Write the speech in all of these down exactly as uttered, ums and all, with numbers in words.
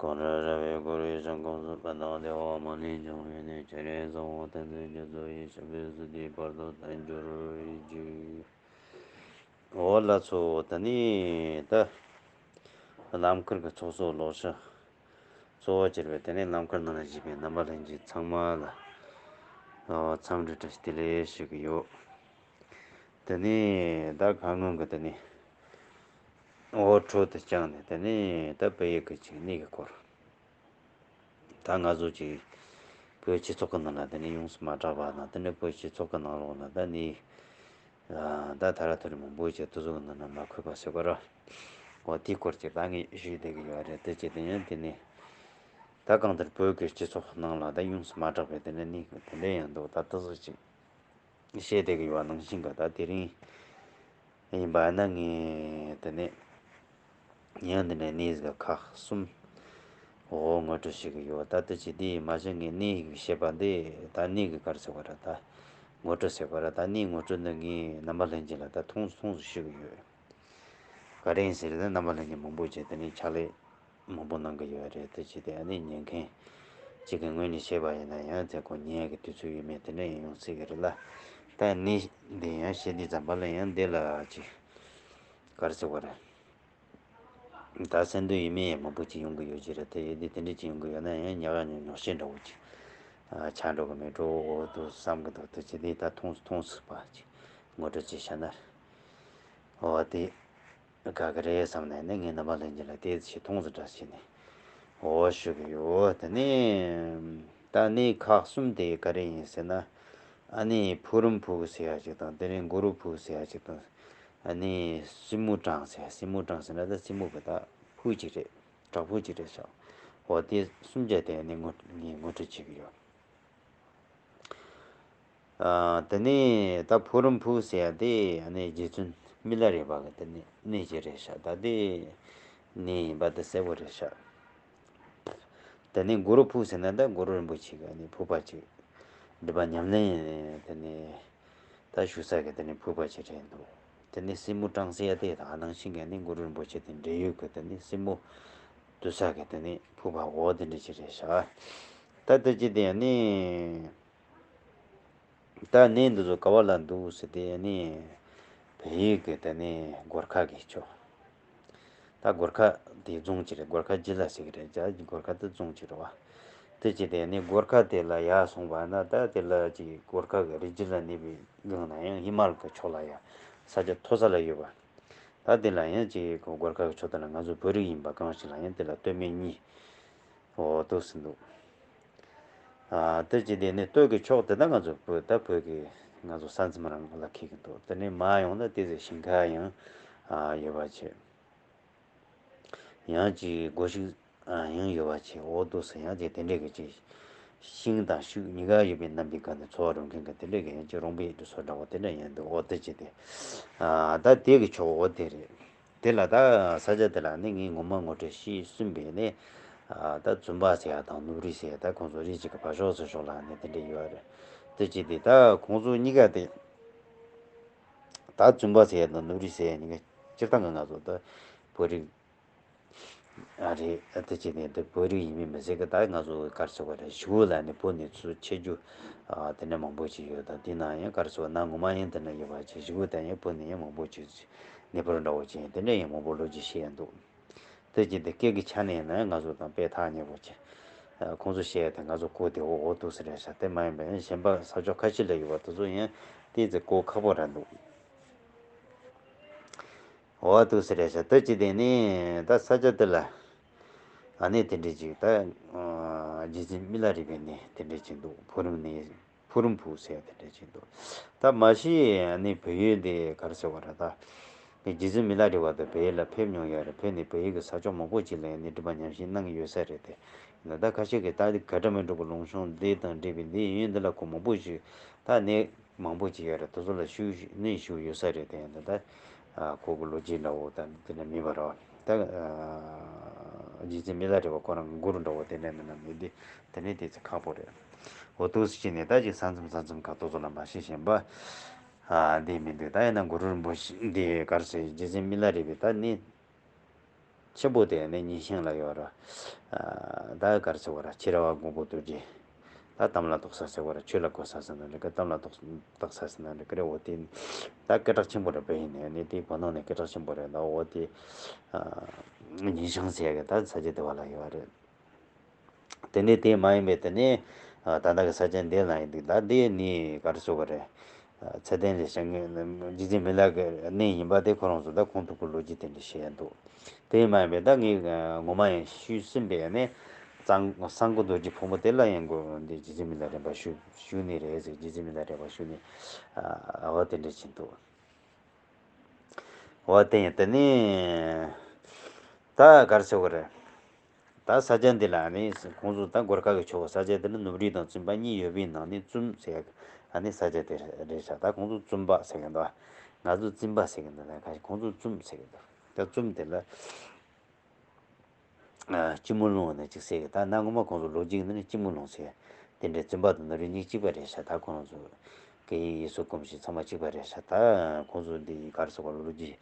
གང་ར་ར་བའི་གུ་རུའི་ཞིང་ཁམས་སུ། པད་དང་རྡེ་བ་མ་ལུས་འབྱུང་བའི་གནས། སྤྱན་རས་གཟིགས་དབང་བསྟན་འཛིན་རྒྱ་མཚོ་ཡི། ཞབས་པད་སྲིད་མཐའི་བར་དུ་བརྟན་གྱུར་ཅིག། འོ་ལགས་སོ། ད་ནི་ད་རྣམ་དཀར་གྱི་ཚོགས་གཙོ་ལོ་ཤ་གཙོ་བོ་གྱུར་པའི་དེ་ནས་རྣམ་དཀར་ནང་ལ་བཞུགས་པའི་རྣམ་པ་ལྷན་རྒྱས་ཚང་མ་ལ་འཚམས་འདྲི་བཀྲ་ཤིས་བདེ་ལེགས་ཞུ་གི་ཡོད། དེ་ནས་ད་ཁ་སྔོན་གྱི་དེ་ནས་འོ་འཕྲོ་དེ་བསྐྱངས་ནས། དེ་ནས་ད་བོད་ཡིག་གི་ཅིག་གནས་ཀྱི་སྐོར། ད་ང་ཚོ་ཅིག་བོད་སྤྱི་ཚོགས་ཀྱི་ནང་ལ་དེ་ནས་ཡོངས་སུ་མ་གྲགས་པ་དང་། དེ་ནས་བོད་སྤྱི་ཚོགས་ཀྱི་ནང་ལོགས་ལ་ད་ནི་ད་ཐ་ར་ཐོ་རི་མང་པོ་ཅིག་དེ་ཚོ་གི་ནང་ན་མ་འཁོད་པ་ཟེར་བ་ར། འོ་དེའི་སྐོར་ཅིག་ད་ངས་ཞུས་བསྡད་ཀྱི་ཡོད་རེད། དེ་ཅིག་དེ་ཡང་དེ་ནས་ད་གང་ལྟར་བོད་ཀྱི་སྤྱི་ཚོགས་ནང་ལ་ད་ཡོངས་སུ་མ་གྲགས་པའི་དེ་ནས་གནས་ཀྱི་དེ་འདྲ་ཡང་འདུག། ད་དེ་ཚོ་ཅིག་བཤད་བསྡད་ཀྱི་ཡོད་པ་ནང་བཞིན་གྱི། ད་དེ་རིང་ཡིན་པ་ན་ངས་དེ་ནས་ཡང་དེ་ནས་གནས་ཟིག་ཁག་གསུམ། འོ་ངོ་སྤྲོད་བྱེད་ཀྱི་ཡོད། ད་དེ་ཅི་དེ་མ་གཞི་ངས་གནས་ཀྱི་བཤད་པ་འདི། ད་གནས་ཀྱི་ག་རེ་ཟེར་བ་ར། ད་ངོ་སྤྲོད་ཟེར་བ་ར། ད་གནས་ངོ་སྤྲོད་འདི་ངས་རྣམ་པ་ལྷན་རྒྱས་ལ་ད་ཐུང་སུ་ཐུང་སུ་ཞུ་གི་ཡོད། ག་རེ་ཡིན་ཟེར་ན་རྣམ་པ་ལྷན་རྒྱས་མང་པོ་བྱས་དེ་ནས་ཕྱག་ལས་མང་པོ་གནང་གི་ཡོད་རེད། དེ་ཅི་དེ་ཨ་ནི་ཉན་མཁན་གཅིག་གི་ངོས་ནས་བཤད་པ་ཡིན་ན་ཡང་དེ་ཁོ་ཉན་ཡག་གི་དུས་ཚོད་ཡོད་མེད་དེ་འདྲ་ཡང་ཡོང་སྲིད་གི་རེད་ལ། ད་གནས་འདི་ཡང་བཤད་དུས་ཙམ་པ་ལ་ཡང་འདི་ལ་ཅིག་ག་རེ་ཟེར་བ་རེད། ད་གསན་འདོད་ཡོད་མེད་མང་པོ་ཅིག་ཡོང་གི་ཡོད་ཀྱི་རེད། དེ་ཡོད་དུས་དེ་འདྲ་ཅིག་ཡོང་གི་ཡོད་ན་ཡང་ཉག་ཉོག་ཉོག་བཤད་འདྲ་བོ་ཅིག་ཨ་ཆགས་འགྲོ་གི་མེད་འགྲོ། འོ་འདུག་བསམ་གི་འདུག། དེ་ཅི་དེ་ད་ཐུང་སུ་ཐུང་སུ་བ་ཅིག་ངོ་སྤྲོད་ཅིག་བྱས་ན། འོ་དེ་དགའ་གི་རེད་བསམ་ནས་ནི་ངས་རྣམ་པ་ལྷན་རྒྱས་ལ་དེ་ཅིག་ཐུང་སུ་འདྲ་བྱས་ནས་འོ་ཞུ་གི་ཡོད། དེ་ནས་ད་གནས་ཁག་གསུམ་དེ་ག་རེ་ཡིན་ཟེར་ན། ཨ་ནི་ཕུག་རོན་ཕུག་ཟེར་ཡ་ཅིག་དང་། དེ་ནས་གུ་རུ་ཕུག་ཟེར་ཡ་ཅིག་དང་། ཨ་ནི་སྲིན་མོ་བྲང་ཟེར། སྲིན་མོ་བྲང་ཟེར་ན་ད་སྲིན་མོ་གི་ད་ཕུག་ཅིག་རེད། བྲག་ཕུག་ཅིག་རེད་ཤག། འོ་དེ་གསུམ་ཆ་དེ་ཨ་ནི་ངོ་ངས་ངོ་སྤྲོད་བྱེད་ཀྱི་ཡོད། ཨ་དེ་ནས་ད་ཕུག་རོན་ཕུག་ཟེར་ཡ་དེ་ཨ་ནི་རྗེ་བཙུན་མི་ལ་རས་པ་གི་དེ་ནས་གནས་ཅིག་རེད་ཤག། ད་དེ་གནས་ཡིན་པ་དེ་གསལ་པོ་རེད་ཤག། དེ་ནས་གུ་རུ་ཕུག་ཟེར་ན་ད་གུ་རུ་རིན་པོ་ཆེ་གི་ཨ་ནི་ཕུག་པ་ཅིག། སྒྲུབ་པ་ཉམས་ལེན་དེ་ནས་ད་ཞུ་ས་གི་དེ་ནས་ཕུག་པ་ཅིག་རེད་འདུག། དེ་ནས་སྲིན་མོ་བྲང་ཟེར་ཡ་དེ་ད་ནང་བཞིན་གི་ཨ་ནི་གུ་རུ་རིན་པོ་ཆེ་དེ་འབྲེལ་ཡོད་གི་དེ་ནས་སྲིན་མོ་འདུལ་ས་གི་དེ་ནས་ཕུག་པ་འོ་དེ་འདྲ་ཅིག་རེད་ཤག། ད་དེ་ཅི་དེ་ཨ་ནི། ད་གནས་འདི་ཚོ་ག་བ་ལ་འདུག་ཟེར་དེ་ནི། བལ་ཡུལ་གྱི་དེ་ནི་སྒོར་ཁ་གི་ཕྱོགས། ད་སྒོར་ཁ་དེ་རྫོང་ཅིག་རེད། སྒོར་ཁ་སྒྱིད་ལ་ཟེར་གི་རེད། རྒྱ་སྒོར་ཁ་དེ་རྫོང་ཅིག་རེད་བ། དེ་ཅི་དེ་ནི་སྒོར་ཁ་དེ་ལ་ཡར་སོང་བ་ན་ད་དེ་ལ་ཅིག་སྒོར་ཁ་གི་རི་རྒྱུད་ལ་གནས་པའི་སྒང་ན་ཡང་ཧི་མ་ལ་གི་ཕྱོགས་ལ་ཡ་ས་ཆ་མཐོ་ས་ལ་ཡོད་པ། ད་དེ་ལ་ཡང་ཅིག་སྒོར་ཁ་གི་ཕྱོགས་དེ་ལ་ང་ཚོ་བོད་རིགས་ཡིན་པ་གང་ཞིག་ལ་ཡང་དེ་ལ་སྟོད་སྨད་གཉིས། འོ་འདུག་སེ་འདུག། ཨ་དེ་ཅི་དེ་ནི་སྟོད་ཀྱི་ཕྱོགས་དེ་ད་ང་ཚོ་བོད་ད་བོད་ཀྱི་ང་ཚོ་ས་མཚམས་རང་ལ་འཁེལ་གྱི་འདུག། དེ་ནས་མར་ཡོང་ན་དེ་ཚོ་ཞིང་ཁ་ཡང་ཨ་ཡོད་པ་བྱས། ཡང་ཅིག་སྒོ་ཕྱུགས་ཨ་ཡང་ཡོད་པ་བྱས། འོ་འདུག་སེ་ཡང་ཅིག་དེ་འདྲས་ཀྱི་ཅིག་ཤིང་དང་ཕྱུགས་གཉིས་ཀ་ཡོད་པའི་རྣམ་པའི་སྒང་ནས་འཚོ་བ་རོལ་མཁན་གྱི་དེ་འདྲས་ཀྱི་ཡང་ཅིག་རོང་པའི་དུ་སོ་འདྲ་བོ་དེ་འདྲ་ཡང་འདུག། འོ་དེ་ཅི་དེ་ཨ་ད་དེ་གི་ཕྱོགས་འོ་དེ་རེད། དེ་ལ་ད་ས་ཆ་དེ་ལ་ནི་ངས་ངོ་མ་ངོ་སྤྲོད་ཞུས་ཟིན་པས་ནི། ཨ་ད་བཙུན་པ་ཟེར་ཡ་དང་ནོར་བུ་རི་ཟེར་ཡ་ད་ཁོང་ཚོ་རི་གཅིག་གི་བར་ཕྱོགས་སུ་ཕྱོགས་ལ་ནི་དེ་འདྲ་ཡོད་རེད། དེ་ཅི་དེ་ད་ཁོང་ཚོ་གཉིས་ཀ་དེ། ད་བཙུན་པ་ཟེར་ཡ་དང་ནོར་བུ་རི་ཟེར་ཡ་གཉིས་ཀ་སྤྱིར་བཏང་གི་ང་ཚོ་ད་བོད་རིགས་ཨ་རེད། ཨ་དེ་ཅི་ནས་ད་བོད་རིགས་ཡིན་མིན་མི་ཟེར་གི། ད་ང་ཚོ་ག་རེ་ཟེར་བ་རེད། གཞིས་ལ་ནི་བོད་ནས་ཚུར་ཆེད་རྒྱུ་ཨ་དེ་འདྲ་མང་པོ་ཅིག་ཡོད། ད་དེ་ན་ཡང་ག་རེ་ཟེར་བ་ན་ངོ་མ་ཡང་དེ་འདྲ་ཡོད་པ་ཅིག། གཞིས་ལ་ཡང་བོད་ནས་ཡང་མང་པོ་ཅིག་ནེ་པོ་ལ་འདྲ་བོ་ཅིག་ཡང་དེ་འདྲ་ཡང་མང་པོ་ལོ་རྒྱུས་བཤད་ཡང་འདུག། དེ་ཅི་དེ་སྐད་ཀྱི་ཆ་ནས་ཡིན་ན་ང་ཚོ་དང་དཔེ་ཐག་ཉེ་པོ་ཅིག། ཨ་ཁོང་ཚོ་བཤད་ཡ་དེ་ང་ཚོ་གོ་བདེ་བོ་འོ་འདུག་སེ་རེད་ཤག། དེ་མ་ཡིན་པ་ཡང་གཞན་པ་ས་ཕྱོགས་ཁ་ཤས་ལ་ཡོད་པ་དེ་ཚོ་ཡང་དེ་ཚོ་གོ་ཁག་པོ་རེད་འདུག། འོ་འདུག་སེ་རེད་ཤག། དེ་ཅི་དེ་ནི་ད་ས་ཆ་དེ་ལ་ཨ་ནི་དེ་འདྲས་ཅིག་ད་རྗེ་བཙུན་མི་ལ་རས་པའི་གནས་དེ་འདྲས་ཅིག་འདུག། ཕུག་རོན་གནས། ཕུག་རོན་ཕུག་ཟེར་ཡ་དེ་འདྲ་ཅིག་འདུག། ད་མ་གཞི་ཨ་ནི་བལ་ཡུལ་འདི་ག་རེ་ཟེར་བ་རེད། ད་རྗེ་བཙུན་མི་ལ་རས་པ་དེ་བལ་ཡུལ་ལ་ཕེབས་མྱོང་ཡོད་རེད། ཕེབས་ནས་བལ་ཡུལ་གྱི་ས་ཕྱོགས་མང་པོ་ཅིག་ལ་ཡང་ནི་སྒྲུབ་པ་ཉམས་བཞེས་གནང་གི་ཡོད་ས་རེད་དེ། ཡིན་ན་ད་ཁ་ཤས་ཀྱིས་ད་དགའ་བྲལ་མི་འགྲུབ་པའི་ལུང་གཤོང་འདི་དང་འབྲེལ་བའི་འདི་ཡུལ་འདི་ལ་ཁོ་མང་པོ་ཞིག་ད་གནས་མང་པོ་ཅིག་ཡོད་རེད། དེ་ཚོ་ལ་བཞུགས་གནས་བཞུགས་ཡོད་ས་རེད་དེ། ཡིན་ན་ད། ཨ་ཁོ་གི་ལོ་རྒྱུས་འདྲ་བོ་དང་དེ་འདྲ་མེད་པ་རེད། ད་ཨ་རྗེ་བཙུན་མི་ལ་རས་པ་ཁོ་རང་གུ་རུ་འདྲ་བོ་དེ་འདྲ་མིན་ན་མེད་དེ། དེ་ནས་དེ་ཚོ་ཁག་པོ་རེད། འོ་འདུག་སེ་བྱས་ནས་ད་ཅིག་ས་མཚམས་ས་མཚམས་ཁ་ཐོག་ཚོ་ལ་མ་ཤེས་གཞན་པ་ཨ་འདི་མི་འདུག། ད་ཡིན་ན་གུ་རུ་རིན་པོ་ཆེ་འདི་ག་རེ་ཟེར། རྗེ་བཙུན་མི་ལ་རས་པའི་ད་ནི་ ཆེན་པོ་དེ་ནི་ཉིན་ཤིང་ལ་ཡོད་ར། ད་ག་རེ་ཟེར་བ་ར། ཕྱི་ར་བ་མགོན་པོ་རྡོ་རྗེ། ད་དམ་ལ་རྡོག་རྩ་ཟེར་བ་ར། ཆོས་ལ་གོ་ས་ཟེར་ན་འགྲིག་གི། དམ་ལ་རྡོག་རྡོག་རྩ་ཟེར་ན་འགྲིག་གི་རེད། འོ་དེ་ད་སྐད་གྲགས་ཆེན་པོ་རེད། བོད་ཡིན་ནས་ནི་དེ་བོད་ནང་ནས་སྐད་གྲགས་ཆེན་པོ་རེད། ད་འོ་དེ་ཉིན་ཤིང་ཟེར་གི་ད་ས་ཆ་དེ་བ་ལ་ཡོད་རེད། དེ་ནས་དེ་མ་ཡིན་པའི་དེ་ནས་ད་ལྟ་གི་ས་ཆ་འདི་ལ་ཡིན་འདུག་ད་འདི་ནི་ག་རེ་ཟེར་བ་རེད། ཚད་ལྡན་ལས་བྱ་ངན་རྗེ་བཙུན་མི་ལ་གི་གནས་ཡིན་པ་དེ་ཁོ་རང་ཚོ་ད་ཁུངས་གཏུག་གི་ལོ་རྒྱུས་དེ་འདྲ་བཤད་ཡ་འདུག་དེ་མ་ཡིན་པའི་ད་ངས་ངོ་མ་ཡང་ཞུས་ཟིན་པའི་ནས་གཙང་གསང་སྒོ་རྡོ་རྗེ་ཕུང་པོ་དེ་ལ་ཡང་སྒོ་འདི་རྗེ་བཙུན་མི་ལ་རས་པ་བཞུགས་བཞུགས་ནི་རེད་ཟེར། རྗེ་བཙུན་མི་ལ་རས་པ་བཞུགས་ནི་འོ་དེ་འདྲ་ཅིག་འདུག་འོ་དེ་ཡིན་དེ་ནས་ད་ག་རེ་ཟེར་བ་རེད། ད་ས་ཆ་འདི་ལ་ནི་ཁོང་ཚོ་ད་གོར་ཁ་གི་ཆོག་ས་ཆ་དེ་ནི་ནུབ་རི་དང་བཙུན་པ་གཉིས་ཡོད་པའི་ནང་ནས་བཙུན་ཟེར་ཡ་ནི་ས་ཆ་དེ་རེད་ཤག་ད་ཁོང་ཚོ་བཙུན་པ་ཟེར་གི་འདུག་ང་ཚོ་བཙུན་པ་ཟེར་གི་འདུག་ད་ཁོང་ཚོ་བཙུན་ཟེར་གི་འདུག་ད་བཙུན་དེ་ལ་སྐྱིད་མོ་ལུང་ནས་ཅིག་ཟེར་གི། ད་གནའ་སྔོན་མ་ཁོང་ཚོ་ལོ་རྒྱུས་ནི་སྐྱིད་མོ་ལུང་ཟེར་དེ་འདྲའི་བཙུན་པ་དང་ནུབ་རི་གཉིས་གཅིག་པ་རེད་ཤག་ད་ཁོང་ཚོ་སྐད་ཡིག་ཡིག་གཟུགས་གོམས་གཤིས་ཚང་མ་གཅིག་པ་རེད་ཤག་ད་ཁོང་ཚོ་འདི་ག་རེ་ཟེར་བ་ལོ་རྒྱུས།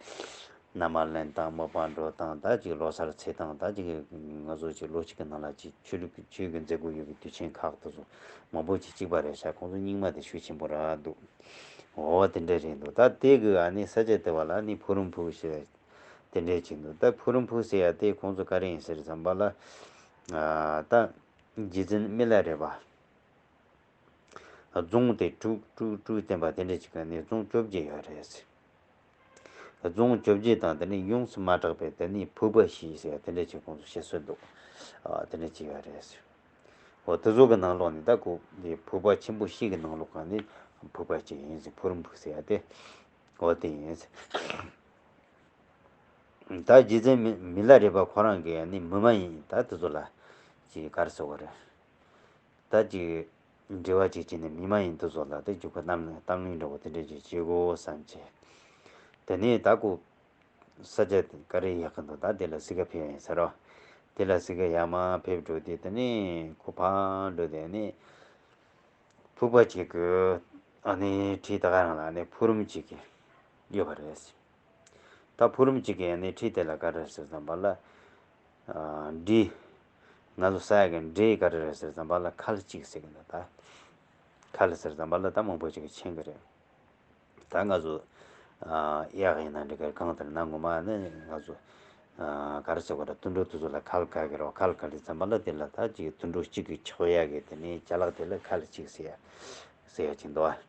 མནའ་མ་ལེན་སྟངས། མོ་པ་འགྲོ་སྟངས། ད་ཅིག་ལོ་གསར་ཚེས་སྟངས། ད་ཅིག་ང་ཚོ་ཅིག་ལོ་གཅིག་གི་ནང་ལ་ཅིག་ཆོས་ལུགས་ཆོས་ཀྱི་མཛད་སྒོ་ཡོད་པའི་དུས་ཆེན་ཁག་དེ་ཚོ་མང་པོ་ཅིག་གཅིག་པ་རེད་ཤག་ཁོང་ཚོ་རྙིང་མ་དེ་ཤུགས་ཆེན་པོ་རག་འདུག་འོ་དེ་འདྲ་རེད་འདུག་ད་དེ་གི་ཨ་ནི་ས་ཆ་དེ་བ་ལ་ནི་ཕུག་རོན་ཕུག་ཞེས་དེ་འདྲས་ཅིག་འདུག་ད་ཕུག་རོན་ཕུག་ཟེར་ཡ་དེ་ཁོང་ཚོ་ག་རེ་ཡིན་ཟེར་བསམ་པ་ལ། ད་རྗེ་བཙུན་མི་ལ་རས་པ། རྫོང་དེ་དྲུག་དྲུག་དྲུག་བསྟན་པ་དེ་འདྲ་ཅིག་ག་ནས་རྫོང་བཅོ་བརྒྱད་ཡོད་རེད། རྫོང་བཅོ་བརྒྱད་དང་དེ་ནས་ཡོངས་སུ་མ་གྲགས་པའི་དེ་ནས་ཕུག་པ་བཞི་ཟེར་དེ་འདྲ་ཅིག་ཁོང་ཚོ་བཤད་སྲོལ་འདུག་ཨ་དེ་འདྲ་ཅིག་ཡོད་རེད། འོ་དེ་ཚོ་གི་ནང་ལོགས་ནས་ད་ཁོ་འདི་ཕུག་པ་ཆེན་པོ་བཞི་གི་ནང་ལོགས་ག་ནས་ཕུག་པ་གཅིག་ཡིན་ཟེར། ཕུག་རོན་ཕུག་ཟེར་ཡ་དེ་འོ་དེ་ཡིན་ཟེར། ད་རྗེ་བཙུན་མི་མི་ལ་རས་པ་ཁོ་རང་གིས་ནི་མི་མ་ཡིན་ད་དེ་ཚོ་ལ་ཅིག་ག་རེ་ཟེར་བ་རེད། ད་ཅིག་འབྲེལ་བ་ཅིག་བྱས་ནས་མི་མ་ཡིན་དེ་ཚོ་ལ་ད་རྒྱུ་ཁ་གཏམ་གཏམ་གླེང་འདྲ་བོ་དེ་འདྲ་ཅིག་བྱེད་དགོས་བསམ་བྱས། དེ་ནས་ད་ཁོ་ས་ཆ་ག་རེ་ཡག་གི་འདུག་ད་དེ་ལ་གཟིགས་ག་ཕེབས་ཡིན་ཟེར་རོ། དེ་ལ་གཟིགས་ག་ཡར་མར་ཕེབས་འགྲོ་དུས་དེ་ནས་ཁོ་ཕར་འགྲོ་དེ་ནས་ཕུག་པ་ཅིག་གི་ཨ་ནི་འཁྲིས་ད་ག་རང་ལ་ཨ་ནི་ཕུག་རོན་ཅིག་གི་ཡོད་པ་རེད། ད་ཕུག་རོན་གཅིག་གི་ནི་འཁྲིས་དེ་ལ་ག་རེ་ཟེར་བསམ་པ་ལ། འབྲས། ང་ཚོ་ཟ་ཡ་གི་འབྲས་ག་རེ་རེད་ཟེར་བསམ་པ་ལ་ཁལ་གཅིག་ཟེར་གི་འདུག་ད་ཁལ་ཟེར་བསམ་པ་ལ་ད་མང་པོ་ཅིག་གིས་མཁྱེན་གི་རེད། ད་ང་ཚོ་གཡག་ཡིན་ན་འགྲིག་གི། གང་ལྟར་ན་ངོ་མ་ནི་ང་ཚོ་ག་རེ་ཟེར་དགོས་རེད། དུད་འགྲོ་དེ་ཚོ་ལ་ཁལ་ག་གི་རེད། ཁལ་ག་རེ་བསམ་པ་ལ་དེ་ལ་ད་ཅིག་དུད་འགྲོ་གཅིག་གིས་ཆགས་ཡ་གི་དེ་ནི་ཅ་ལག་དེ་ལ་ཁལ་གཅིག་ཟེར་ཡ། ཟེར་ཡ་ཅིག་འདུག་བ།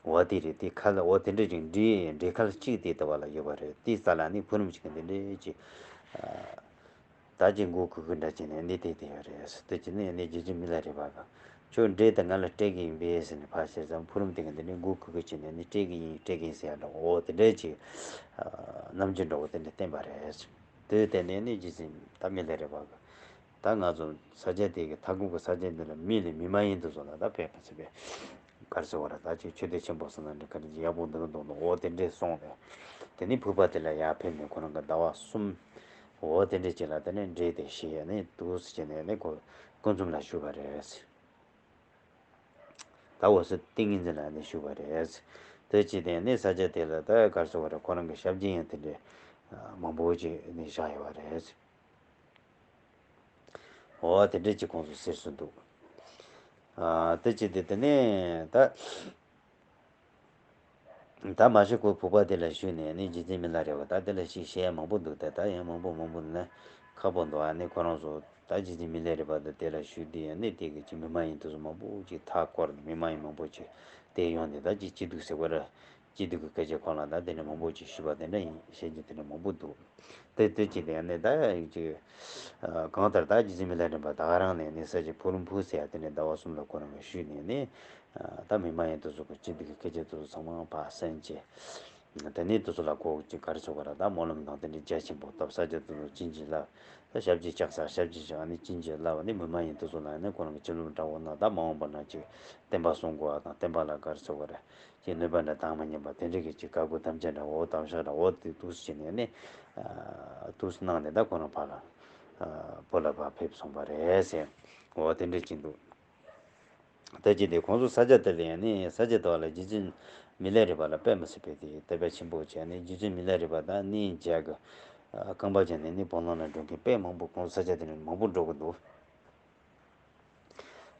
འོ་དེ་རེད། དེ་ཁལ་འོ་དེ་འདྲ་ཅིག་འབྲས་འབྲས་ཁལ་གཅིག་དེ་ལྟ་བ་ལ་ཡོད་པ་རེད། དེའི་རྩ་ལ་ནི་ཕུག་རོན་ཅིག་འདི་འདྲ་ཅིག་ད་ཅིག་མགོ་གུག་གུག་འདྲ་བྱས་ནས་ནི་དེ་དེ་ཡོད་རེད། དེ་ཅི་ནི་ནི་རྗེ་བཙུན་མི་ལ་རས་པ་ག་ཁྱོད་འབྲས་དེ་ང་ལ་སྤྲད་གི་ཡིན་པས་ཟེར་ནས་ཕར་བཤད་ཙང་ཕུག་རོན་དེ་གི་འདི་ནི་མགོ་གུག་གུག་བྱས་ནས་ནི་སྤྲད་གི་ཡིན་སྤྲད་གི་ཡིན་ཟེར་ཡ་འདྲ་བོ་འོ་དེ་འདྲ་ཅིག་རྣམ་འགྱུར་འདྲ་བོ་དེ་འདྲ་བསྟན་པ་རེད། དེ་བསྟན་ནས་ནི་རྗེ་བཙུན་ད་མི་ལ་རས་པ་ག་ད་ང་ཚོ་ས་ཆ་དེ་གི་མཐའ་ཁུག་གི་ས་ཆ་འདི་ལ་མི་ལས་མི་མ་ཡིན་དུ་བཟོ་ལ་ད་ཕེབས་པ་ཚེ་བས་ག་རེ་ཟེར་བ་ར། ད་ཅིག་ཆོས་སྡེ་ཆེན་པོ་ཟེར་ན་འདྲ་ག་རེ་ཡག་པོ་འདུག་འདུག་འདུག་འོ་དེ་འདྲས་སོང་བས། དེ་ནི་ཕུག་པ་དེ་ལ་ཡར་ཕེབས་ནས་ཁོ་རང་གི་ཟླ་བ་གསུམ་འོ་དེ་འདྲས་ཅིག་ལ་དེ་ནས་འབྲས་དེ་བཞེས་ནས་འདུག་སེ་བྱས་ནས་ནི་ཁོ་སྐུ་འཛོམས་ལ་བཞུགས་པ་རེད། ད་འོ་སི་ཏིང་ངེ་འཛིན་ལ་ནི་བཞུགས་པ་རེད། དེ་ཅི་སྟེ་ནི་ས་ཆ་དེ་ལ་ད་ག་རེ་ཟེར་བ་རེད། ཁོ་རང་གི་ཞབས་རྗེས་ཡང་དེ་འདྲས་མང་པོ་ཅིག་ནི་བཞག་ཡོད་པ་རེད། འོ་དེ་འདྲས་ཅིག་ཁོང་ཚོ་ཟེར་སྲོལ་འདུག་ཨ་དེ་ཅི་སྟེ་དེ་ནས་ད་ད་མ་གཞི་ཁོ་ཕུག་པ་དེ་ལ་བཞུགས་ནས་ནི་རྗེ་བཙུན་མི་ལ་རས་པ་ད་དེ་ལ་ཞིག་བཤད་ཡ་མང་པོ་འདུག་ད་ད་ཡང་མང་པོ་མང་པོ་ན་ཁག་པོ་འདུག་ཨ་ནི་ཁོ་རང་ཚོ་ད་རྗེ་བཙུན་མི་ལ་རས་པ་ད་དེ་ལ་བཞུགས་དུས་ཡང་ནི་དེ་གི་ཅི་མི་མ་ཡིན་དེ་ཚོ་མང་པོ་ཅིག་མཐའ་བསྐོར་ནས་མི་མ་ཡིན་མང་པོ་ཅིག་དེ་ཡོང་ནས་ད་ཅི་སྐྱིད་སྡུག་ཟེར་བ་ར། སྐྱིད་སྡུག་གི་སྐད་ཆ་ཁོང་ལ་ད་དེ་འདྲ་མང་པོ་ཅིག་ཞུས་པ་དེ་འདྲ་ཡིན། བཤད་རྒྱུ་དེ་འདྲ་མང་པོ་འདུག་དེ་དེ་ཅི་དེ་ནས་ད་ཅིག་གང་ལྟར་ད་རྗེ་བཙུན་མི་ལ་རས་པ་ད་ག་རང་ནས་ནི་ས་ཆ་ཕུག་རོན་ཕུག་ཟེར་ཡ་དེ་ནས་ཟླ་བ་གསུམ་ལ་ཁོ་རང་གིས་བཞུགས་ནས་ནི་ད་མི་མ་ཡིན་དེ་ཚོ་གི་སྐྱིད་སྡུག་གི་སྐད་ཆ་དེ་ཚོ་ཚང་མ་ཕར་གསན་བྱས། དེ་ནས་དེ་ཚོ་ལ་ཁོ་ཅིག་ག་རེ་ཟེར་བ་ར། ད་སྨོན་ལམ་དང་དེ་འདྲའི་རྒྱ་ཆེན་པོ་བཏབ། ས་ཆ་དེ་ཚོ་བྱིན་གྱིས་བརླབས། ད་ཞབས་ཀྱིས་བཅགས་ས་ཞབས་ཀྱིས་བཅགས་ནས་བྱིན་གྱིས་བརླབས་ནས་མི་མ་ཡིན་དེ་ཚོ་ལ་ནི་ཁོ་རང་གི་བྱིན་རླབས་འདྲ་བོ་གནང་། ད་མ་འོངས་པ་ན་ཅིག་བསྟན་པ་སྲུང་དགོས་པ་དང་བསྟན་པ་ལ་ག་རེ་ཟེར་བ་རེད། ཅིག་གནོད་པ་འདྲ་བཏང་མ་ཉན་པ་དེ་འདྲ་གི་ཅིག་བཀའ་བསྒོ་དམ་བཅའ་འདྲ་བོ་དམ་བཅའ་འདྲ་བོ་དེ་འདུག་སེ་བྱས་ནས་ནི་འདུག་སེ་གནང་ནས་ད་ཁོ་རང་ཕར་ལ་བོད་ལ་ཕར་ཕེབས་སོང་བ་རེད་ཟེར། འོ་དེ་འདྲ་ཅིག་འདུག་ད་ཅི་སྟེ་ཁོང་ཚོ་ས་ཆ་དེ་ལ་ཡང་ནི་ས་ཆ་དེ་བ་ལ་རྗེ་བཙུན་མི་ལ་རས་པ་ལ་དཔེ་མི་སྲིད་པའི་དེ་དད་པ་ཆེན་པོ་བྱས་ནས་རྗེ་བཙུན་མི་ལ་རས་པ་དང་ནི་རྒྱ་གི་ རྐང་པ་བརྒྱབ་ནས་ནི་བོད་ནང་ལ་འགྲོ་མཁན་དཔེ་མང་པོ་ཁོང་ས་ཆ་དེ་ནས་མང་པོ་འགྲོ་གི་འདུག་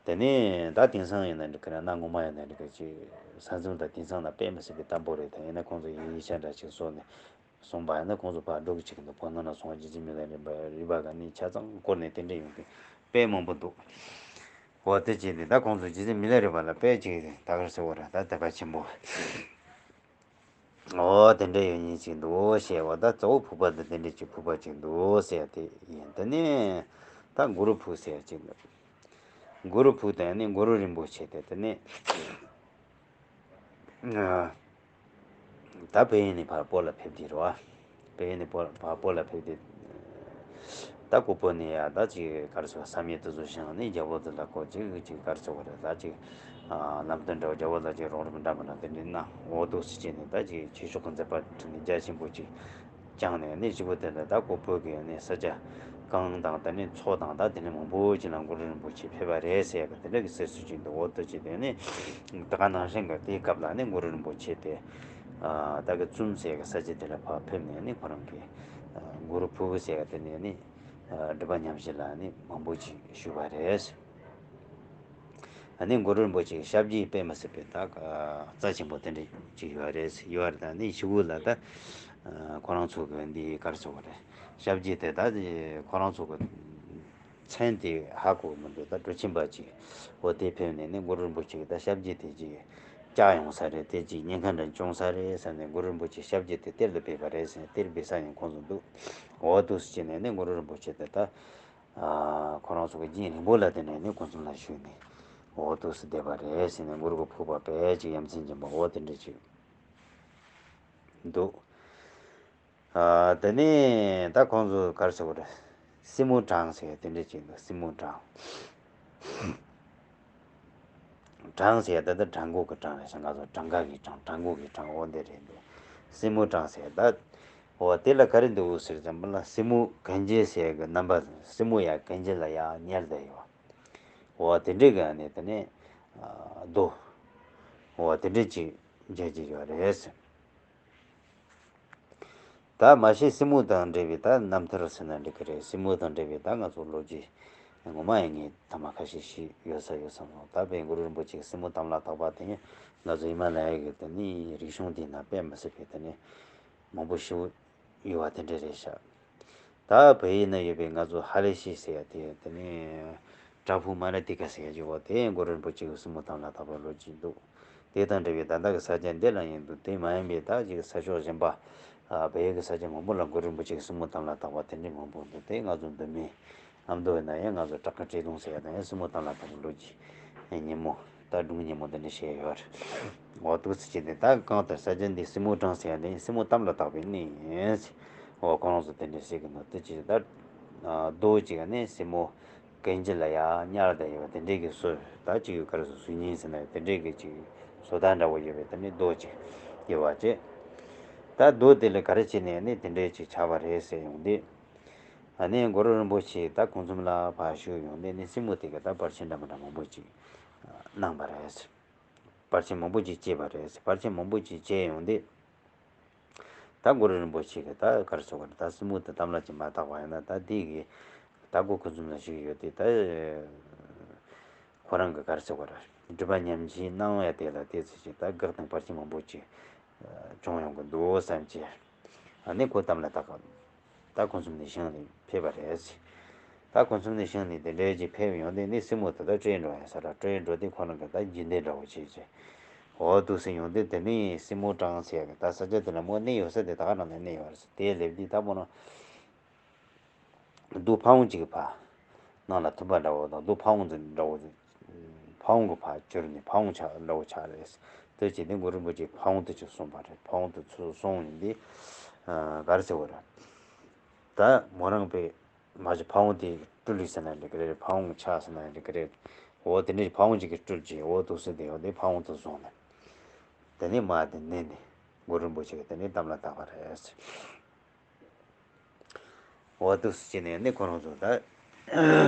དེ་ནས་ད་དེང་སང་ཡིན་ན་འགྲིག་གི་རེད། གནའ་སྔོན་མ་ཡིན་ན་འགྲིག་གི། ཅིག་ས་མཚམས་དང་དེང་སང་ལ་དཔེ་མི་སྲིད་པའི་དམ་པོ་རེད། ད་ཡིན་ན་ཁོང་ཚོ་ཡིག་ཆ་འདྲ་ཅིག་བཟོས་ནས་སོང་པ་ཡིན་ན་ཁོང་ཚོ་ཕར་འགྲོ་གི་བྱེད་ཀྱི་འདུག་བོད་ནང་ལ་སོང་བ་རྗེ་བཙུན་མི་ལ་རས་པ་རས་པ་ག་ནས་ཆ་ཚང་བསྐོར་ནས་དེ་འདྲ་ཡོང་མཁན་དཔེ་མང་པོ་འདུག་འོ་དེ་བྱས་ནས་ད་ཁོང་ཚོ་རྗེ་བཙུན་མི་ལ་རས་པ་ལ་དཔེ་ཅིག་ད་ག་རེ་ཟེར་བ་རེད། ད་དད་པ་ཆེན་པོ། འོ་དེ་འདྲ་ཡོད་མཁན་ཅིག་འདུག་ཟེར་བ། ད་གཙོ་བོ་ཕུག་པ་དེ་དེ་འདྲ་ཅིག་ཕུག་པ་ཅིག་འདུག་ཟེར་དེ་ཡིན། དེ་ནས་ད་གུ་རུ་ཕུག་ཟེར་ཅིག་འདུག་གུ་རུ་ཕུག་དེ་ནི་གུ་རུ་རིན་པོ་ཆེ་དེ་དེ་ནས་ད་བལ་ཡུལ་ནས་ཕར་བོད་ལ་ཕེབས་དུས་རེད་བ། བལ་ཡུལ་ནས་བོད་ཕར་བོད་ལ་ཕེབས་དུས། ད་ཁོ་བོད་ནས་ཡ་ད་ཅིག་ག་རེ་ཟེར་བསམ་ཡས་དེ་ཚོ་བཞེངས་ནས་རྒྱལ་པོ་དེ་ལ་ཁོ་ཅིག་ཅིག་ག་རེ་ཟེར་བ་རེད། ད་ཅིག་ལམ་སྟོན་འདྲ་བོ། རྒྱལ་པོ་ལ་ཅིག་རོགས་རམ་འདྲ་མི་འདྲ་དེ་འདྲ་གནང་། འོ་འདུག་སེ་བྱས་ནས་ད་ཅིག་ཆོས་ཕྱོགས་ཀྱི་མཛད་པ་ཁྲིད་ནས་རྒྱ་ཆེན་པོ་ཅིག་བསྐྱངས་ནས་ནི་གཞུག་གུ་དེ་ལ་ད་ཁོ་བོད་ཀྱི་ནི་ས་ཆ་གངས་དང་དེ་ནས་མཚོ་དང་ད་དེ་ནས་མང་པོ་ཅིག་ལ་གུ་རུ་རིན་པོ་ཆེ་ཕེབས་པ་རེད་ཟེར་གི་དེ་འདྲ་གི་ཟེར་སྲོལ་ཅིག་འདུག་འོ་འདུག་སེ་བྱས་ནས་ད་ག་ནང་བཞིན་གི་དེའི་སྐབས་ལ་ནི་གུ་རུ་རིན་པོ་ཆེ་དེ་ད་གི་བཙུན་ཟེར་གི་ས་ཆ་དེ་ལ་ཕར་ཕེབས་ནས་ནི་ཁོ་རང་གི་གུ་རུ་ཕུག་ཟེར་གི་དེ་ནས་ནི་སྒྲུབ་པ་ཉམས་བཞེས་ལ་ནི་མང་པོ་ཅིག་ཞུས་པ་རེད། ཨ་ནི་གུ་རུ་རིན་པོ་ཆེ་གི་ཞབས་རྗེས་དཔེ་མི་སྲིད་པའི་ད་རྩ་ཆེན་པོ་དེ་འདྲ་ཅིག་ཡོད་རེད། ཡོད་རེད། ད་ནི་གཞུག་གུ་ལ་ད་ཁོ་རང་ཚོ་གི་འདི་ག་རེ་ཟེར་བ་རེད། ཞབས་རྗེས་དེ་ད་ཁོ་རང་ཚོ་གི་མཚན་དེ་ཧ་གོ་མི་འདུག་ད་གྲུ་ཆེན་པ་ཅིག་འོ་དེ་ཕེབས་ནས་ནི་གུ་རུ་རིན་པོ་ཆེ་གི་ད་ཞབས་རྗེས་དེ་ཅིག་བཅག་ཡོང་ས་རེད། དེ་ཅིག་ཉེན་ཁ་འདྲ་བྱུང་ས་རེད་བསམ་ནས་གུ་རུ་རིན་པོ་ཆེ་ཞབས་རྗེས་དེ་གཏེར་དུ་སྦས་པ་རེད་ཟེར་ནས་གཏེར་སྦས་ས་ཡང་ཁོང་ཚོ་འདུག་འོ་འདུག་སེ་བྱས་ནས་ནི་གུ་རུ་རིན་པོ་ཆེ་དེ་ད། ཁོ་རང་ཚོ་གི་རྒྱུན་རིང་པོ་ལ་དེ་ནས་ནི་ཁོ་ཚོ་ལ་ཞུས་ནས་འོ་འདུག་སེ་བསྡད་པ་རེད་ཟེར་ནས་གུ་རུ་གི་ཕུག་པ་དཔེ་ཅིག་ཡ་མཚན་ཅན་པ་འོ་དེ་འདྲ་ཅིག་འདུག་དེ་ནས་ད་ཁོང་ཚོ་ག་རེ་ཟེར་བ་རེད། སྲིན་མོ་བྲང་ཟེར་དེ་འདྲ་ཅིག་འདུག་སྲིན་མོ་བྲང་། བྲང་ཟེར་ད་ལྟ་བྲང་ཁོག་གི་བྲང་རེད་ཤག་ང་ཚོ་བྲང་ཁ་གི་བྲང་། བྲང་ཁོག་གི་བྲང་འོ་འདི་རེད་འདུག་སྲིན་མོ་བྲང་ཟེར་ད། འོ་དེ་ལ་ག་རེ་འདུག་ཟེར་ཙམ་པ་ལ་སྲིན་མོ་གན་རྐྱལ་ཟེར་གི་རྣམ་པ། སྲིན་མོ་ཡ་གན་རྐྱལ་ལ་ཡ་ཉལ་བསྡད་ཡོད། འོ་དེ་འདྲའི་གི་ནི་དེ་ནས་རྡོ། འོ་དེ་འདྲའི་ཅིག་མཇལ་གྱི་ཡོད་རེད། ད་མ་གཞི་སྲིན་མོ་དང་འབྲེལ་བའི་ད་རྣམ་ཐར་ཟེར་ན་འགྲིག་གི་རེད། སྲིན་མོ་དང་འབྲེལ་བའི་ད་ང་ཚོ་ལོ་རྒྱུས་ངོ་མ་ཡིན་ངེས་ཐ་མ་ཁ་ཤས་ཤིག་ཡོད་ས་ཡོད་བསམ་སོང་། ད་དཔེ་གུ་རུ་རིན་པོ་ཆེ་གི་སྲིན་མོ་དམ་ལ་བཏགས་པ་དེ་ཡིན་ང་ཚོ་ཧི་མ་ལ་ཡ་གི་དེ་ནི་རིག་གཞུང་དེའི་ནང་དཔེ་མི་སྲིད་པའི་དེ་ནི་མང་པོ་ཞིག་ཡོད་པ་དེ་འདྲ་རེད་ཤག་ད་བལ་ཡུལ་ན་ཡོད་པའི་ང་ཚོ་ཧ་ལས་ཤི་ཟེར་ཡ་དེ་དེ་ནི་བྲག་ཕུག་མ་ར་ཏི་ཀ་ཟེར་ཡ་ཅིག་ཡོད་པ་དེ་གུ་རུ་རིན་པོ་ཆེ་གི་སྲིན་མོ་དམ་ལ་བཏགས་པའི་ལོ་རྒྱུས་འདུག་དེ་དང་འབྲེལ་བའི་ད་ལྟ་གི་ས་ཆ་འདི་ལ་ཡིན་འདུག་དེ་མ་ཡིན་པའི་ད་ཅིག་ས་ཕྱོགས་གཞན་པ། ཨ་བལ་ཡུལ་གྱི་ས་ཆ་མང་པོ་ལ་གུ་རུ་རིན་པོ་ཆེ་གི་སྲིན་མོ་དམ་ལ་བཏགས་པ་དེ་འདྲའི་མང་པོ་འདུག་དེ་ང་ཚོ་མདོ་སྨད་ཨ་མདོ་ཡིན་ན་ཡང་ང་ཚོ་བྲག་དཀར་སྤྲེལ་གདུང་ཟེར་ཡ་དང་ཡང་སྲིན་མོ་དམ་ལ་བཏགས་པའི་ལོ་རྒྱུས་སྙན་མོ། ད་སྒྲུང་སྙན་མོ་འདི་འདྲ་བཤད་ཡོད་རེད། འོ་འདུག་སེ་བྱས་ཏེ་ད་གང་ལྟར་ས་ཆ་འདི་སྲིན་མོ་བྲང་ཟེར་ཡ་འདི་སྲིན་མོ་དམ་ལ་བཏགས་པའི་གནས་ཡིན། འོ་ཁོ་རང་ཚོ་དེ་འདྲ་ཟེར་གི་འདུག་དེ་ཅི་ད་རྡོ་གཅིག་ནི་སྲིན་མོ་གན་རྐྱལ་ལ་ཡ་ཉལ་བསྡད་ཡོད་པ་དེ་འདྲའི་གི་སྲོལ། ད་ཅིག་ཡོད་ག་རེ་ཟེར་གཟུགས་བརྙན་ཟེར་ན་དེ་འདྲའི་གི་ཅིག་བཟོ་ལྟ་འདྲ་བོ་ཡོད་པའི་དེ་འདྲའི་རྡོ་ཅིག་ཡོད་པ་བྱས། ད་རྡོ་དེ་ལ་ག་རེ་བྱས་ནས་ནི་དེ་འདྲའི་ཅིག་ཆགས་པ་རེད་ཟེར་ཡོང་དུས། ཨ་ནི་གུ་རུ་རིན་པོ་ཆེ་ད་ཁོང་ཚོ་ལ་ཕར་ཞུས་ཡོང་དུས་ནི་སྲིན་མོ་དེ་གི་ད་པར་ཆས་འདྲ་མི་འདྲ་མང་པོ་ཅིག་གནང་བ་རེད། པར་ཆས་མང་པོ་ཅིག་སྐྱེས་པ་རེད། པར་ཆས་མང་པོ་ཅིག་སྐྱེས་ཡོང་དུས། ད་གུ་རུ་རིན་པོ་ཆེ་གིས་ད་ག་རེ་ཟེར་དགོས་རེད། ད་སྲིན་མོ་དེ་དམ་ལ་ཅིག་མ་བཏགས་པ་ཡིན་ན་ད་དེ་གི་ད་གོ་ཁུ་ཚུམ་ལ་ཞུགས་ཡོད་དེ་ད་ཁོ་རང་གིས་ག་རེ་ཟེར་དགོས་རེད། སྒྲུབ་པ་ཉམས་བཞེས་གནང་ཡ་དེ་ལ་དེ་ཚོ་ཅིག་ད་གེགས་དང་བར་ཆད་མང་པོ་ཅིག་བྱུང་ཡོང་གི་འདུག་བསམ་གྱི། ཨ་ནི་ཁོ་དམ་ལ་བཏགས་པ། ད་ཁོ་ཚོ་ནས་བཞེངས་ནས་ཕེབས་པ་རེད། ད་ཁོ་ཚོ་ནས་བཞེངས་ནས་དེ་འདྲའི་ཅིག་ཕེབས་ཡོང་དུས་ནི་སྲིན་མོ་དེ་ད་སྤྲོས་འགྲོ་ཡ་ས་ར་སྤྲོས་འགྲོ་དུས་ཁོ་རང་གིས་ད་རྒྱུན་ལྡན་འདྲ་བོ་བྱས་ཀྱི། འོ་འདུག་སེ་ཡོང་དུས་དེ་ནི་སྲིན་མོ་བྲང་ཟེར་ཡ་གི་ད་ས་ཆ་དེ་ལ་མོ་གནས་ཡོད་ས་དེ་ད་ག་རང་ནས་གནས་ཡོད་རེད། དེ་སླེབས་དུས་ད་མོ་ན་རྡོ་ཕ་བོང་གཅིག་གི་ཕ་ནང་ལ་ཐིམ་པ་འདྲ་བོ་དང་རྡོ་ཕ་བོང་འདྲ་བོ། ཕ་བོང་གི་ཕ་གྱུར་ནས་ཕ་བོང་ཆགས་འདྲ་བོ་ཆགས་རེད། དེ་བྱས་ནས་གུ་རུ་རིན་པོ་ཆེས་ཕ་བོང་དེ་ཅིག་གསུངས་པ་རེད། ཕ་བོང་དེ་ཚུར་སོང་ཡིན་དུས་ག་རེ་ཟེར་བ་རེད། ད་མོ་རང་པས་མ་གཞི་ཕ་བོང་དེ་སྤྲུལ་ཡིན་ཟེར་ན་འགྲིག་གི་རེད། ཕ་བོང་ཆགས་ཟེར་ན་འགྲིག་གི་རེད། འོ་དེ་འདྲའི་ཕ་བོང་གཅིག་གིས་སྤྲུལ་གྱི། འོ་འདུག་སེ་དེ་ཡོང་དུས་ཕ་བོང་དེ་བཟུང་ནས་དེ་ནས་མ་དེ་མནན་ནས་གུ་རུ་རིན་པོ་ཆེ་གིས་དེ་ནས་དམ་ལ་བཏགས་པ་རེད། འོ་འདུག་སེ་བྱས་ནས་ནི་ཁོ་རང་ཚོ་ད་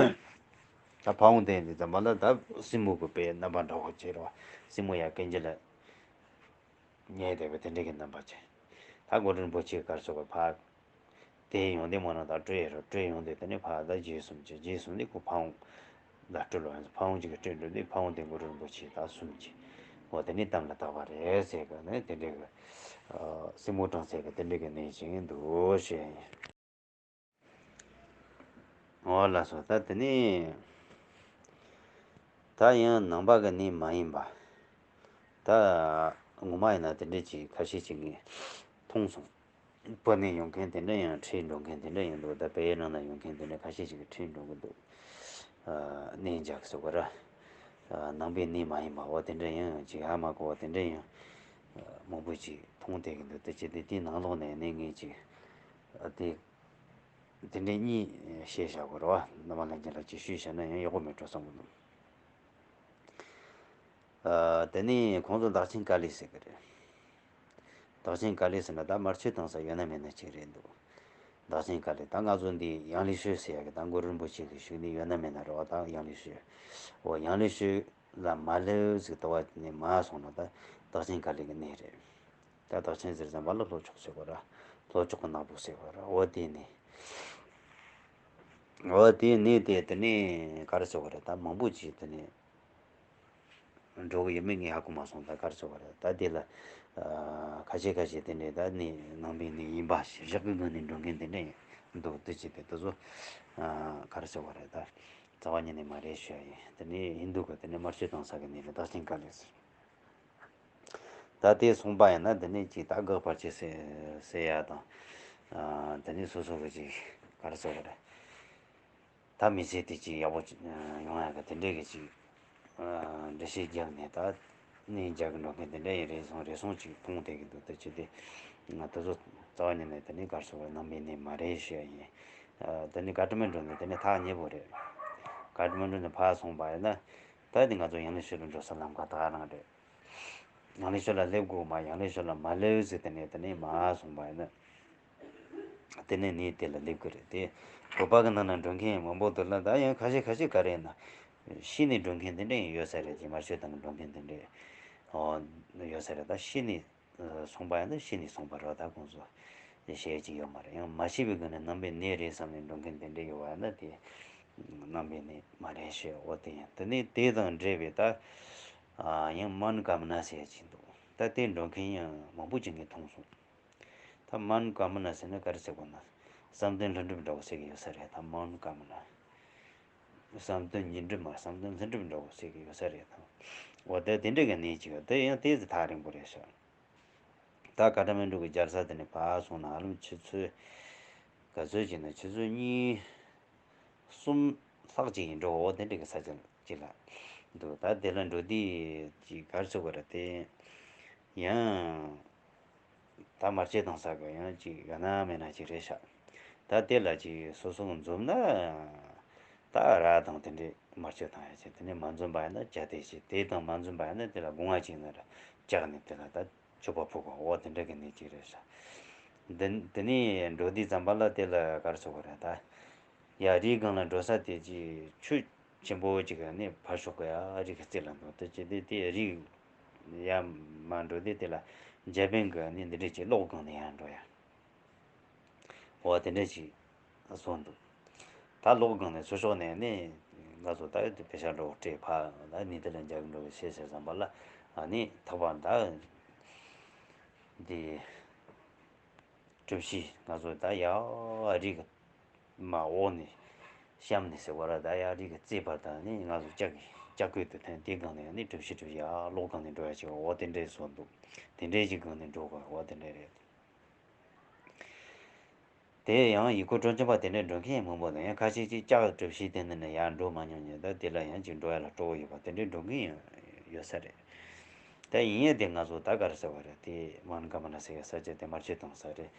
ད་ཕ་བོང་དེ་འདི་ཙམ་པ་ལ་ད་སྲིན་མོ་གི་པའི་རྣམ་པ་འདྲ་བོ་བྱས་རོ། སྲིན་མོ་ཡ་གན་རྐྱལ་ལ་ཉལ་བསྡད་པའི་དེ་འདྲ་གི་རྣམ་པ་བྱས། ད་གུ་རུ་རིན་པོ་ཆེ་ག་རེ་ཟེར་དགོས་རེད། ཕར་ དེ་ཡོང་དེ་མ་ན་ད་སྤྲོད་ཡོད་རོ། སྤྲོད་ཡོང་དེ་དེ་ནས་ཕ་ད་རྗེས་གསུམ་གྱི་རྗེས་གསུམ་དེ་ཁོ་ཕ་བོང་ལ་སྤྲུལ་བ་ཡིན། ཕ་བོང་གཅིག་གི་སྤྲུལ་འགྲོ་དེ་ཕ་བོང་དེ་གུ་རུ་རིན་པོ་ཆེ་ད་གསུམ་གྱི་འོ་དེ་ནས་གཏམ་ལ་བཏགས་པ་རེད་ཟེར་གི་ནས་དེ་འདྲའི་གི་སྲིན་མོ་གྲོང་ཚོའི་གི་དེ་འདྲའི་གི་གནས་ཅིག་འདུག་ཞེས་ཡིན། འོ་ལགས་སོ། ད་དེ་ནས་ད་ཡང་ནང་པ་གི་གནས་མ་ཡིན་པ། ད་ངོ་མ་ཡིན་ན་དེ་འདྲ་ཅིག་ཁ་ཤས་ཅིག་ངས་མཐོང་སོང་། བོད་ནས་ཡོང་མཁན་དེ་འདྲ་ཡང་ཁྲིད་འགྲོ་མཁན་དེ་འདྲ་ཡང་འདུག་ད་བལ་ཡུལ་ནང་ན་ཡོང་མཁན་དེ་འདྲ་ཁ་ཤས་ཅིག་གིས་ཁྲིད་འགྲོ་གི་འདུག་གནས་འཇགས་ཟེར་བ་ར། ནང་པའི་གནས་མ་ཡིན་པ་འོ་དེ་འདྲ་ཡང་ཅིག་ཧ་མ་གོ་བ་དེ་འདྲ་ཡང་མང་པོ་ཅིག་མཐོང་བསྡད་ཀྱི་འདུག་དེ་བྱས་ཏེ་དེའི་ནང་ལོགས་ནས་ནས་ངས་ཅིག་དེ། དེ་འདྲའི་གཉིས་བཤད་བཞག་དགོས་རེད་བ། རྣམ་པ་ལྷན་རྒྱས་ལ་ཅིག་ཞུས་བཤད་ན་ཡང་ཡག་པོ་མེད་འགྲོ་བསམ་གི་འདུག་ཨ། དེ་ནས་ཁོང་ཚོ་བདག་ཆེན་ཀ་ལི་ཟེར་གི་རེད། བདག་ཆེན་ཀ་ལི་ཟེར་ན་ད་དམར་མཆོད་གཏོང་ས་ཡོད་ན་མེད་ན་ཅིག་རེད་འདུག་བདག་ཆེན་ཀ་ལི་ད་ང་ཚོ་འདི་ཡང་ལི་ཤོད་ཟེར་ཡ་གི་ད་གུ་རུ་རིན་པོ་ཆེ་གི་བཞུགས་གནས་ཡོད་ན་མེད་ན་རེད་བ། ད་ཡང་ལི་ཤོད། འོ་ཡང་ལི་ཤོད་ལ་མ་སླེབས་ཟིག་ལྟ་བ་ནས་མ་སོང་ན་ད་བདག་ཆེན་ཀ་ལི་གི་གནས་རེད། ད་བདག་ཆེན་ཟེར་ཙམ་པ་ལ་ལྷོ་ཕྱོགས་ཟེར་བ་ར། ལྷོ་ཕྱོགས་ཀྱི་ནག་པོ་ཟེར་བ་ར། འོ་དེ་ནས། འོ་དེ་ནས་དེ་དེ་ནས་ག་རེ་ཟེར་བ་རེད། ད་མང་པོ་ཅིག་དེ་ནས་འགྲོ་གི་ཡོད་མེད་ངས་ཧ་གོ་མ་སོང་། ད་ག་རེ་ཟེར་བ་རེད། ད་དེ་ལ་ཨ། ཁ་ཤས་ཁ་ཤས་དེ་འདྲས་ད་ནི་ནང་པའི་ནི་ཡིན་པ་ཞིག་བཞག་གི་ངོས་ནས་འགྲོ་མཁན་དེ་འདྲས་ཡིན་འདུག་དེ་བྱས་ཏེ་དེ་ཚོ་ཨ། ག་རེ་ཟེར་བ་རེད། ད་རྩ་བ་ཉིད་ནས་མ་རེད་ཞུ་ཡ་ཡིན། དེ་ནས་ཧིན་དུ་གི་དེ་ནས་དམར་མཆོད་གཏོང་ས་གི་ནི་རེད། བདག་ཆེན་ཀ་ལི་ཟེར། ད་དེ་སོང་པ་ཡིན་ན་དེ་ནས་ཅིག་ད་དགག་ཕལ་ཆེར་སེ་སེ་ཡ་དང་། ཨ། དེ་ནས་སོ་སོ་གི་ཅིག་ག་རེ་ཟེར་བ་རེད། ད་མི་ཚེ་དེ་ཅིག་ཡག་པོ་ཅིག་ཡོང་ཡ་གི་དེ་འདྲས་གི་ཅིག་ཨ། འགྲེལ་བཤད་རྒྱག་ནས་ད་གནས་འཇགས་གི་འགྲོ་མཁན་དེ་འདྲས་ཡིན། རེ་ཟུང་རེ་ཟུང་ཅིག་མཐོང་བསྡད་གི་འདུག་དེ་ཅི་དེ་ང་དེ་ཚོ་རྩ་བ་ཉིད་ནས་དེ་ནས་ག་རེ་ཟེར་བ་རེད། ནང་པའི་གནས་མ་རེད་ཞུ་ཡ་ཡིན། ཨ། དེ་ནས་ཀ་ཏ་མན་གྲུ་ནས་དེ་ནས་ཐག་ཉེ་པོ་རེད། ཀ་ཏ་མན་གྲུ་ནས་ཕར་སོང་པ་ཡིན་ན་ད་དེ་ང་ཚོ་ཡང་ལི་ཤོད་ལ་འགྲོ་ས་ལམ་ཁ་ད་ག་རང་རེད། ཡང་ལི་ཤོད་ལ་སླེབས་དགོས་མ། ཡང་ལི་ཤོད་ལ་མ་སླེབས་ཟེར་དེ་ནས་དེ་ནས་མར་སོང་པ་ཡིན་ན། དེ་ནས་ནི་དེ་ལ་སླེབས་ཀྱི་རེད་དེ། བོད་པ་གི་ནང་ན་འགྲོ་མཁན་མང་པོ་འདུག་ལ། ད་ཡང་ཁ་ཤས་ཁ་ཤས་ག་རེ་ཡིན་ན། ཤི་ནས་འགྲོ་མཁན་དེ་འདྲ་ཡང་ཡོད་ས་རེད། དེ་དམར་མཆོད་གཏོང་གི་འགྲོ་མཁན་དེ་འདྲ་ཡོད་ས་རེད། ད་ཤི་ནས་སོང་པ་ཡིན་ན་ཤི་ནས་སོང་པ་རེད། ད་ཁོང་ཚོ་ཞེ་ཅིག་ཡོད་མ་རེད། ཡང་མ་ཤི་བའི་སྒོ་ནས་ནང་པའི་གནས་རེད་བསམ་ནས་འགྲོ་མཁན་དེ་འདྲ་ཡོད་པ་ཡིན་ན་དེ་ནང་པའི་གནས་མ་རེད་ཞེས། འོ་དེ་ཡིན། དེ་ནས་དེ་དང་འབྲེལ་བའི་ད་ཡང་མན་ཀ་མ་ན་ཟེར་ཡ་ཅིག་འདུག་ད་དེ་འགྲོ་མཁན་ཡང་མང་པོ་ཅིག་ངས་མཐོང་སོང་། ད་མན་ཀ་མ་ན་ཟེར་ན་ག་རེ་ཟེར་དགོས་ན། བསམ་དོན་ལྷུན་གྲུབ་འདྲ་བོ་ཟེར་གི་ཡོད་ས་རེད། ད་མན་ཀ་མ་ན། བསམ་དོན་ཉིད་འགྲུབ་མ། བསམ་དོན་ལྷུན་གྲུབ་འདྲ་བོ་ཟེར་གི་ཡོད་ས་རེད་ད། འོ་ད་དེ་འདྲ་གི་གནས་ཅིག་ཡོད། དེ་ཡང་དེ་ཚོ་ཐག་རིང་པོ་རེད་ཤག་ད་ཀ་ཏ་མན་གྲུ་གི་རྒྱལ་ས་དེ་ནས་ཕར་སོང་ན་ཧ་ལམ་ཆུ་ཚོད་ག་ཚོད་ཅིག་ན་ཆུ་ཚོད་གཉིས་གསུམ་ལྷག་ཅིག་ཡིན་འགྲོ། འོ་དེ་འདྲ་གི་ས་ཆ་ཅིག་ལ་འདུག་ད་དེ་ལ་འགྲོ་དུས་ཅིག་ག་རེ་ཟེར་དགོས་རེད་དེ། ཡང་ད་དམར་མཆོད་གཏོང་ས་གི་ཡང་ཅིག་ཡོད་ན་མེད་ན་ཅིག་རེད་ཤག་ད་དེ་ལ་ཅིག་སོ་སོ་འཛོམས་ན་ད་ར་དང་དེ་འདྲས་དམར་མཆོད་གཏོང་ཡ་བྱེད། དེ་ནས་མ་འཛོམས་པ་ཡིན་ན་ཇ་དེ་བྱེད། དེ་དང་མ་འཛོམས་པ་ཡིན་ན་དེ་ལ་སྒོ་ང་ཅིག་ན་ར་བཅག་ནས་དེ་ལ་ད་མཆོད་པ་ཕུལ་དགོས། འོ་དེ་འདྲ་གི་གནས་ཅིག་རེད་ཤག་འདི་དེ་ནས་འགྲོ་དུས་ཙམ་པ་ལ་དེ་ལ་ག་རེ་ཟེར་དགོས་རེད་ད། ཡ་རིའི་སྒང་ལ་འགྲོ་ས་དེ་ཅིག་ཆུ་ཆེན་པོ་ཅིག་ག་ནས་ཕར་ཕྱོགས་གི་ཡ་རི་གི་རྩེ་ལ་འགྲོ། དེ་ཅི་དེ་དེ་རི་ཡ་མར་འགྲོ་དུས་དེ་ལ་འཇར་པན་གི་ནི་འདི་འདྲ་ཅིག་གློག་སྒང་ནས་ཡར་འགྲོ་ཡ། འོ་དེ་འདྲ་ཅིག་བཟོ་འདུག་ད་གློག་སྒང་ནས་ཚུར་ཕྱོགས་ནས་ནི་ང་ཚོ་ད་དེ་པེ་ཤ་འགྲོ་སྤྲད་ཕ་ད་ནི་དེ་ལ་འཇར་པན་འགྲོ་གི་ཤེས་ཟེར་ཙམ་པ་ལ་ཨ་ནི་ཐག་པ་ད་འདི། གྲུ་བཞི་ང་ཚོ་ད་ཡ་རི་གི་མར་འོག་ནས་གཤམ་ནས་ཟེར་བ་ར། ད་ཡ་རི་གི་རྩེ་བར་དང་ནི་ང་ཚོ་ལྕགས་ཀྱི་ལྕགས་སྐུད་དུ་ཐོན། དེ་སྒང་ནས་ནི་གྲུ་བཞི་གྲུ་བཞི་ཡ་གློག་སྒང་ནས་འགྲོ་ཡ་ཅིག་འོ་དེ་འདྲས་བཟོ་འདུག་དེ་འདྲས་ཅིག་སྒང་ནས་འགྲོ་དགོས། འོ་དེ་འདྲས་རེད། དེ་ཡང་ཡུལ་སྐོར་སྤྲོ་འཆམ་པ་དེ་འདྲས་འགྲོ་མཁན་མང་པོ་འདུག་ཡང་ཁ་ཤས་ཅིག་ལྕགས་གྲུ་བཞི་དེ་འདི་ནས་ཡར་འགྲོ་མ་མྱོང་མཁན་ད་དེ་ལ་ཡང་ཅིག་འགྲོ་ཡ་ལ་སྤྲོ་བོ་ཡོད་པ་དེ་འདྲས་འགྲོ་མཁན་ཡང་ཡོད་ས་རེད། ད་ཡིན་ཡང་དེ་ང་ཚོ་ད་ག་རེ་ཟེར་བ་རེད། དེ་མན་ཀ་མ་ན་ཟེར་ཡ་ས་ཆ་དེ་དམར་མཆོད་གཏོང་ས་རེད།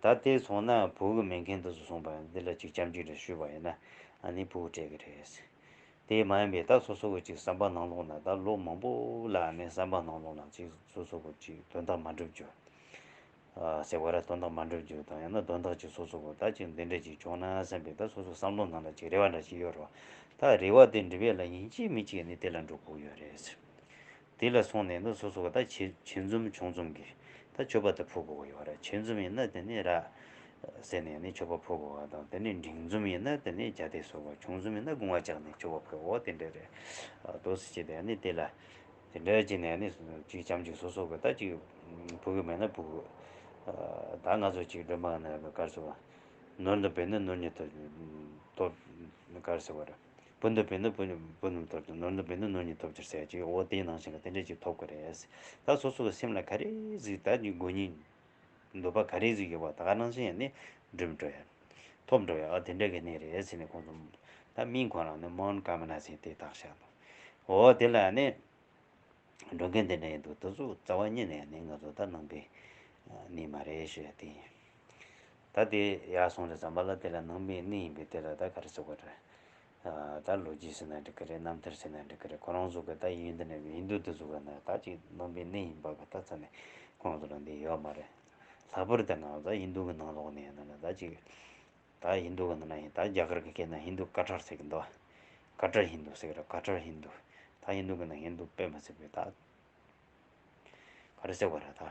ད་དེ་སོང་ན་བོད་ཀྱི་མེད་མཁན་དེ་ཚོ་སོང་པ་ཡིན་འདི་ལ་ཅིག་སྐྱབས་འཇུག་རེ་ཞུས་པ་ཡིན་ན་ཨ་ནི་བོད་སྤྲད་གི་རེད། དེ་མ་ཡིན་པའི་ད་སོ་སོ་གི་ཅིག་བསམ་པ་ནང་ལོགས་ན་ད་ལོ་མང་པོ་ལ་ཨ་ནི་བསམ་པ་ནང་ལོགས་ན་ཅིག་སོ་སོ་གི་ཅིག་དོན་དག་མ་འགྲུབ་རྒྱུ། ཨ་ཟེར་བ་ར་དོན་དག་མ་འགྲུབ་རྒྱུ་དང་ཡང་ན་དོན་དག་ཅིག་སོ་སོ་གི་ད་ཅིག་འདི་འདྲ་ཅིག་བྱུང་ན་བསམ་པའི་ད་སོ་སོ་བསམ་བློ་ནང་ལ་ཅིག་རེ་བ་འདྲ་ཅིག་ཡོད་རེད་བ། ད་རེ་བ་དེ་འགྲུབ་ཡ་ལ་ཡིན་གཅིག་མིན་གཅིག་ནི་དེ་ལ་འགྲོ་དགོས་ཡོད་རེད། དེ་ལ་སོང་ནས་ནི་སོ་སོ་གི་ད་ཆེ་ཆེ་འཛོམས་ཆུང་འཛོམས་ཀྱི་ད་མཆོད་པ་དེ་ཕུལ་དགོས་ཡོད་རེད། ཆེ་འཛོམས་ཡིན་ན་དེ་ནི་ར་ ཟེར་ནས་ནི་མཆོད་པ་ཕུལ་དགོས་པ་དང་། དེ་ནས་འབྲིང་འཛོམས་ཡིན་ན་དེ་ནས་རྒྱ་སྡེ་སོགས་པ། ཆུང་འཛོམས་ཡིན་ན་སྒོ་ང་བཅག་ནས་མཆོད་པ་ཕུལ་དགོས་པ་དེ་འདྲ་རེད། ཨ་ཏོག་ཙམ་བྱས་ཏེ་ནི་དེ་ལ་དེ་འདྲ་བྱས་ནས་ནི་ཅིག་ཙམ་ཅིག་སོ་སོ་གི་ད་ཅིག་ཕུལ་གི་མེད་ན་ཕུལ་གི། ཨ་ད་ང་ཚོ་ཅིག་སྒྲོལ་མ་ན་གི་ག་རེ་ཟེར་བ། ནོར་འདི་བུ་ནི་ནོར་ཉིད་ཐོབ། ཐོབ་ག་རེ་ཟེར་བ་རེད། བུ་འདི་བུ་ནི་བུ་བུ་རྣམས་ཐོབ་ཅིང་། ནོར་འདི་བུ་ནི་ནོར་ཉིད་ཐོབ་ཕྱིར་ཟེར་ཅིག་འོ་དེའི་ནང་བཞིན་གི་དེ་འདྲ་ཅིག་ཐོབ་གི་རེད། ད་སོ་སོ་གི་སེམས་ལ་ག་རེ་ཟིག་ད་ཅིག་དགོས་ཉིད། འདོད་པ་ག་རེ་ཟིག་ཡོད་པ་ད་ག་ནང་བཞིན་ཡང་ནི་འགྲུབ་འགྲོ་ཡ། ཐོབ་འགྲོ་ཡ། ཨ་དེ་འདྲ་གི་གནས་རེད་ཟེར་ནས་ཁོང་ཚོ་ད་མིང་ཁོ་རང་ནི་མོན་ཀ་མ་ན་ཟེར་དེ་བཏགས་བཞག་འདུག་འོ་དེ་ལ་ནི་འགྲོ་མཁན་དེ་འདྲ་ཡིན་འདུག་དེ་ཚོ་རྩ་བ་ཉིད་ནས་ནི་ང་ཚོ་ད་ནང་པའི་གནས་མ་རེད་ཞུ་ཡ་དེ་ཡིན། ད་དེ་ཡར་སོང་རེད་ཙམ་པ་ལ་དེ་ལ་ནང་པའི་གནས་ཡིན་པའི་དེ་ལ་ད་ག་རེ་ཟེར་དགོས་རེད། ད་ལོ་རྒྱུས་ཟེར་ན་འགྲིག་གི་རེད། རྣམ་ཐར་ཟེར་ན་འགྲིག་གི་རེད། ཁོ་རང་ཚོ་གི་ད་ཡིན་འདི་ནས་ཧིན་རྡུ་དེ་ཚོ་གི་ནི་ད་ཅིག་ནང་པའི་གནས་ཡིན་པ་གི་ད་ཚ་ནས་ཁོང་ཚོ་ལ་འདི་ཡོད་མ་རེད། ལྷག་པར་དུ་ང་ཚོ་ཧིན་རྡུ་གི་ནང་ལོགས་ནས་ཡིན་ན་ད་ཅིག་ད་ཧིན་རྡུ་གི་ནང་ན་ཡིན། ད་རྒྱ་གར་གི་སྐད་ན་ཧིན་རྡུ་ཀ་ཊར་ཟེར་གི་འདུག་ཀ་ཊར་ཧིན་རྡུ་ཟེར་གི་རེད། ཀ་ཊར་ཧིན་རྡུ། ད་ཧིན་རྡུ་གི་ནང་ཧིན་རྡུ་དཔེ་མི་སྲིད་པའི་ད་ག་རེ་ཟེར་བ་རེད། ད་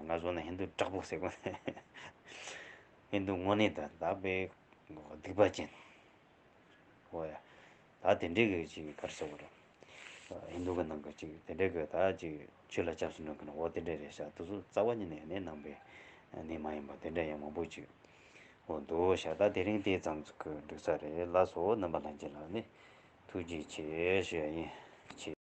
ང་ཚོ་ན་ཧིན་རྡུ་དྲག་པོ་ཟེར་གོ་ཧིན་རྡུ་དངོས་གནས་ད་ད་དཔེ་སྡིག་པ་ཅན། འོ་ཡ། ད་དེ་འདྲའི་གི་ཅིག་ག་རེ་ཟེར་བ་རེད། ཧིན་རྡུ་གི་ནང་གི་ཅིག་དེ་འདྲའི་གི་ད་ཅིག་ཆོས་ལ་སྐྱབས་སུ་འགྲོ་མཁན་འོ་དེ་འདྲ་རེད་ཤག་དེ་ཚོ་རྩ་བ་ཉིད་ནས་ནི་ནང་པའི་གནས་མ་ཡིན་པ་དེ་འདྲ་ཡང་མང་པོ་ཅིག་འོ་འདུག་ཤག་ད་དེ་རིང་དེ་ཙམ་ཅིག་གི་འགྲིག་ས་རེད། ལགས་སོ། རྣམ་པ་ལྷན་རྒྱས་ལ་ནི་ཐུགས་རྗེ་ཆེ་ཞུ་ཡ་ཡིན། ཆེ།